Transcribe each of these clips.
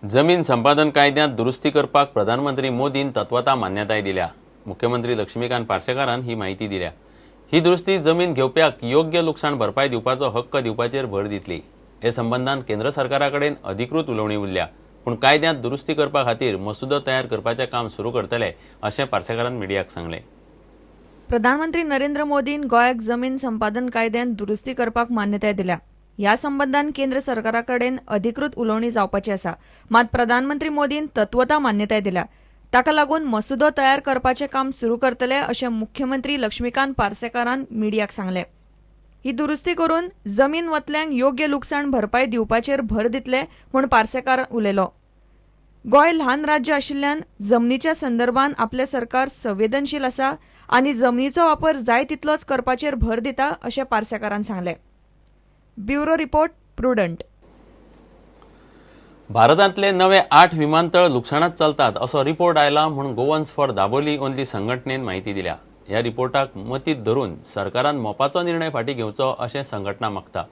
जमीन संपादन कायद्यांत दुरुस्ती करपाक प्रधानमंत्री मोदीन तत्वता मान्यताय दिल्या. मुख्यमंत्री लक्ष्मीकांत पार्सेकारान ही माहिती दिल्या. ही दुरुस्ती जमीन घेवप्याक योग्य लुकसाण भरपाय दिवपाचो हक्क दिवपाचेर भर दितली. हे संबंदान केंद्र सरकारा कडेन अधिकृत उलोवणी उरल्या, पूण कायद्यांत दुरुस्ती करपा खातीर मसुदो तयार करपाचें काम सुरू करतले अशें पार्सेकारान मिडियाक सांगलें. प्रधानमंत्री नरेंद्र मोदीन गोंयाक जमीन संपादन कायद्यांत दुरुस्ती करपाक मान्यताय दिल्या. ह्या संबंदान केंद्र सरकारा कडेन अधिकृत उलोवणी जावपाची आसा. मात प्रधानमंत्री मोदीन तत्वता मान्यताय दिल्या, ताका लागून मसुदो तयार करपाचें काम सुरू करतले अशें मुख्यमंत्री लक्ष्मीकांत पार्सेकारान मिडियाक सांगलें. ही दुरुस्ती करून जमीन वतल्यांक योग्य लुकसाण भरपाय दिवपाचेर भर दितले म्हूण पार्सेकार उलयलो. गोंय ल्हान राज्य आशिल्ल्यान जमनीच्या संदर्भात आपलें सरकार संवेदनशील आसा आनी जमनीचो वापर जाय तितलोच करपाचेर भर दिता अशें पार्सेकारान सांगलें. Bureau report, Prudent. भारतांतले नवे 8 विमानतळ लुकसाणांत चलतात असो रिपोर्ट आयला म्हूण गोवन्स फॉर दाबोली ओनली संघटनेन माहिती दिल्या. ह्या रिपोर्टाक मतींत धरून सरकारान मोपाचो निर्णय फाटीं घेवचो अशें संघटना मागता.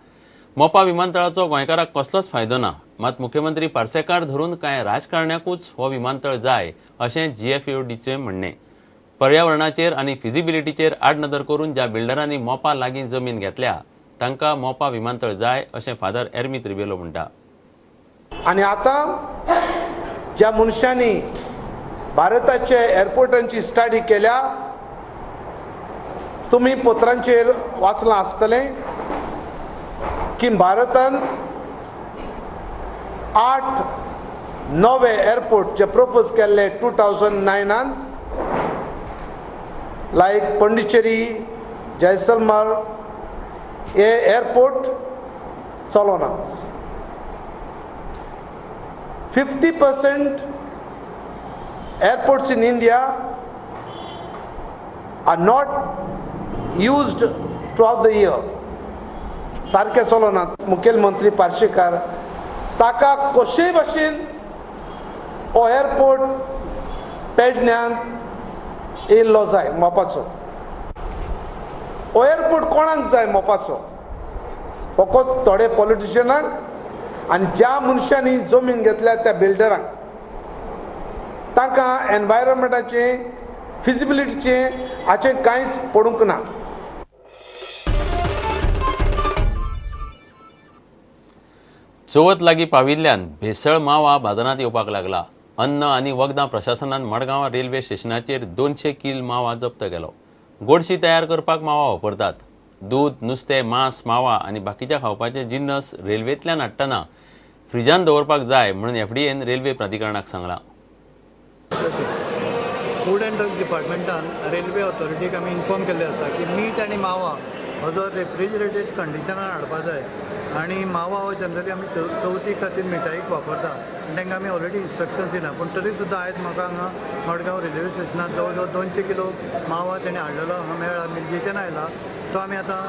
मोपा विमानतळाचो गोंयकाराक कसलोच फायदो ना, मात मुख्यमंत्री पार्सेकार धरून कांय राजकारण्याकूच हो विमानतळ जाय अशें जीएफओडीचें म्हणणें. पर्यावरणाचेर आनी फिजिबिलिटीचेर आडनदर करून ज्या बिल्डरांनी मोपा लागीं जमीन घेतल्या तांकां मोपा विमानतळ जाय अशें फादर एर्मीत रिबेलो म्हणटा. आनी आतां ज्या मनशांनी भारताचे एअरपोर्टांची स्टडी केल्या, तुमी पत्रांचेर वाचलां आसतलें की भारतांत 8 नवे एअरपोर्ट जे प्रपोज केल्ले 2009 लायक पोंडिचेरी, जैसलमर हे airport चलोनात. 50% airports in India are not used throughout the year. सारकें चलोनात. मुखेलमंत्री पार्सेकार ताका कशेय भाशेन हो एअरपोर्ट पेडण्यांत येयल्लो जाय मोपाचो. हो एअरपोर्ट कोणाक जाय मोपाचो? फकत थोडे पॉलिटिशियनांक आनी ज्या मनशांनी जमीन घेतल्या त्या बिल्डरांक. तांकां एनवायरमेंटाचें, फिजिबिलिटीचें हाचें कांयच पडूंक ना. चवथ लागीं पाविल्ल्यान भेसळ मावा बाजारांत येवपाक लागला. अन्न आनी वखदां प्रशासनान मडगांव रेल्वे स्टेशनाचेर 200 कील मावा जप्त केलो. गोडशी तयार करपाक मावा वापरतात. दूद, नुस्तें, मांस, मावा आनी बाकीच्या खावपाचे जिन्नस रेल्वेंतल्यान हाडटना फ्रिजान दवरपाक जाय म्हणून एफडीएन रेल्वे प्राधिकरणाक सांगलां. फूड अँड ड्रग डिपार्टमेंटान रेल्वे ऑथॉरिटीक आमी इन्फॉर्म केल्लें आसा की मीठ आनी मावा हो जो रेफ्रिजरेटेड कंडिशनान हाडपा जाय आनी मावा हो जनरली आमी चवथी खातीर मिठाईक वापरता आनी तांकां आमी ऑलरेडी इन्स्ट्रक्शन्स दिला. पूण तरी सुद्दां आयज म्हाका हांगा मडगांव रेल्वे स्टेशनार जवळ जवळ 200 किलो मावा तेणें हाडलेलो हांगा मेळ्ळा, मिरजेच्यान आयला, तो आमी आतां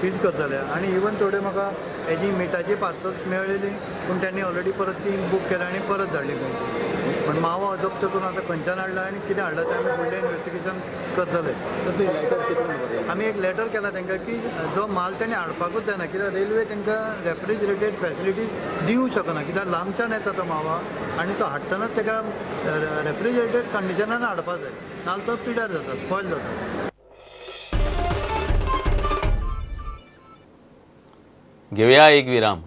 सीज करतले. आनी इवन थोडे म्हाका हेजी मिठाची पार्सल्स मेळ्ळेली, पूण त्यांनी ऑलरेडी परत ती बूक केल्या आनी परत धाडली खंय. पूण मावा जप्त करून आतां खंयच्यान हाडला आनी कितें हाडला तें आमी फुडलें इन्वेस्टिगेशन करतले. आमी एक लेटर केला तांकां की जो माल तेणी हाडपाकूच जायना, कित्याक रेल्वे तांकां रेफ्रिजरेटेड फॅसिलिटी दिवंक शकना, कित्याक लांबच्यान येता तो मावा आनी तो हाडटनाच ताका रेफ्रिजरेटेड कंडिशनान हाडपा जाय, नाजाल्यार तो पिड्यार जाता, स्पॉयल जाता. घेवया एक विराम.